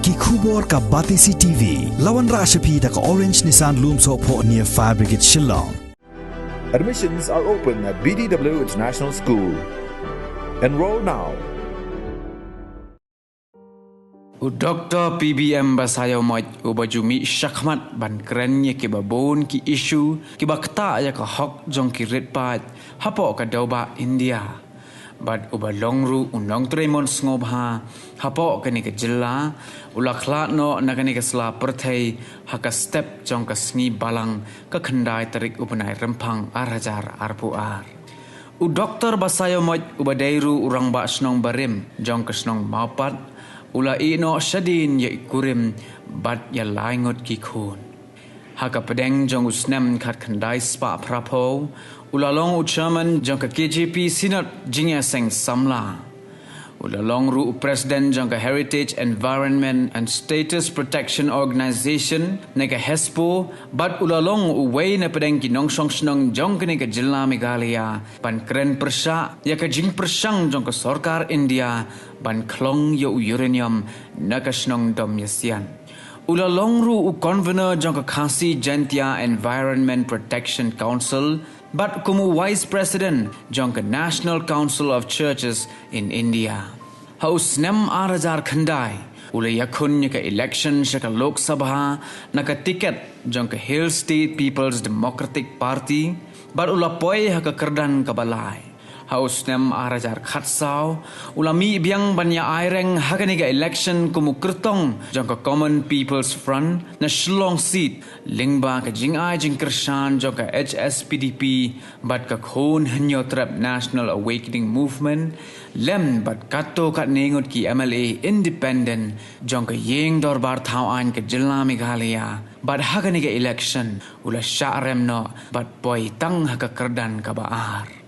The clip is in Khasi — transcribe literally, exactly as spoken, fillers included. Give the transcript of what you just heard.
Ki khubor ka Batesi T V. La wanrah sha phi da ka Orange Nissan Lumsohphoh near Fire Brigade Shillong. Admissions are open at B D W International School. Enroll now. U Doktor P B M Basaiawmoit uba ju mih shakhmat ban kren ïa kiba bun ki issue kiba ktah ïa ka hok jong ki rit paid hapoh ka dewbah India. Bad uba long ruh u nongtrei mon sngewbha hapoh kane ka jylla, u la khlad noh na kane ka sla pyrthei ha ka step jong ka sngi Balang ka khyndai tarik u bnai Rymphang ar hajar arphew ar. U Doktor Basaiawmoit uba dei ruh u rangbah shnong barim jong ka shnong Mawpat, u la ïeh noh shadien ïa i kurim bad ïa lai ngut ki khun. Ha ka pdeng jong u snem khatkhyndai spah phraphew, u la long u chairman jong ka K J P Synod Jingïaseng Samla. U la long ruh u president jong ka Heritage Environment and Status Protection Organization, ne ka HESPO, bad u la long uwei na pdeng ki nongshong shnong jong kane ka jylla Meghalaya ban kren pyrshah ïa ka jingpyrshang jong ka sorkar India ban khlong ïa u uranium na ka shnong Domïasian. U la long ruh u convener jong ka Khasi Jaintia Environment Protection Council bad kum u vice president jong ka National Council of Churches in India. Ha u snem ar hajar khyndai, u la ïakhun ïa ka election sha ka Lok Sabha na ka tiket jong ka Hill State People's Democratic Party, bad u la poi ha ka kyrdan kaba lai. Ha u snem ar hajar khatsaw, u la mih biang ban ïa aireng ha kane ka election kum u kyrtong jong ka Common People's Front na Shillong seat, lyngba ka jingai jingkyrshan jong ka H S P D P bad ka Khun Hynñiewtrep National Awakening Movement, lem bad katto katne ngut ki M L A independent jong ka ïing dorbar thaw aiñ ka jylla Meghalaya, bad ha kane ka election u la shah rem noh bad poi tang ha ka kyrdan kaba ar.